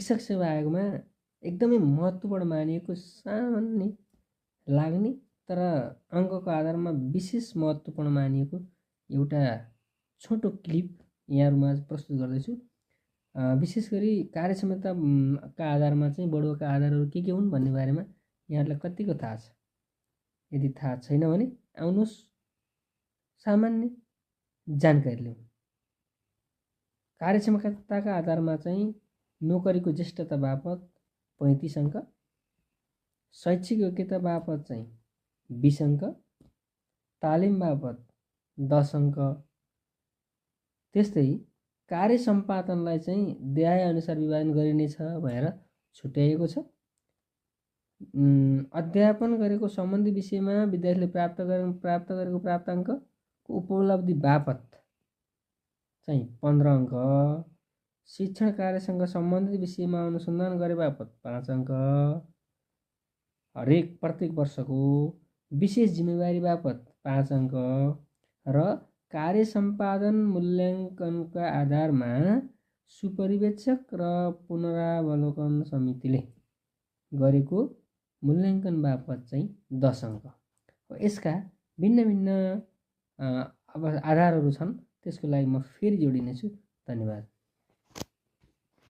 शिक्षक सेवा आयोगमा एकदमै महत्त्वपूर्ण मानिएको सामान्य लाग्ने तर अङ्कको आधारमा विशेष महत्त्वपूर्ण मानिएको एउटा छोटो क्लिप यहाँहरूमा प्रस्तुत गर्दैछु। विशेष गरी कार्यक्षमताका आधारमा चाहिँ बढुवाका आधारहरू के हुन् भन्ने बारेमा यहाँहरूलाई कतिको थाहा छ? यदि थाहा छैन भने आउनुहोस् सामान्य जानकारी लिउँ। कार्यक्षमताका आधारमा चाहिँ नोकरीको ज्येष्ठता बापत 35 अङ्क, शैक्षिक योग्यता बापत चाहिँ 20 अङ्क, तालिम बापत 10 अङ्क, त्यस्तै कार्य सम्पादनलाई चाहिँ देहाय अनुसार विभाजन गरिनेछ भनेर छुट्याइएको छ। अध्यापन गरेको सम्बन्धी विषयमा विद्यार्थीले प्राप्त गरेको प्राप्ताङ्कको उपलब्धि बापत चाहिँ 15 अङ्क, शिक्षण कार्यसँग सम्बन्धित विषयमा अनुसन्धान गरे बापत 5 अङ्क, प्रत्येक वर्षको विशेष जिम्मेवारी बापत 5 अङ्क र कार्य सम्पादन मूल्याङ्कनका आधारमा सुपरिवेक्षक र पुनरावलोकन समितिले गरेको मूल्याङ्कन बापत चाहिँ 10 अङ्क। यसका भिन्न भिन्न आधारहरू छन्, त्यसको लागि म फेरि जोडिनेछु। धन्यवाद।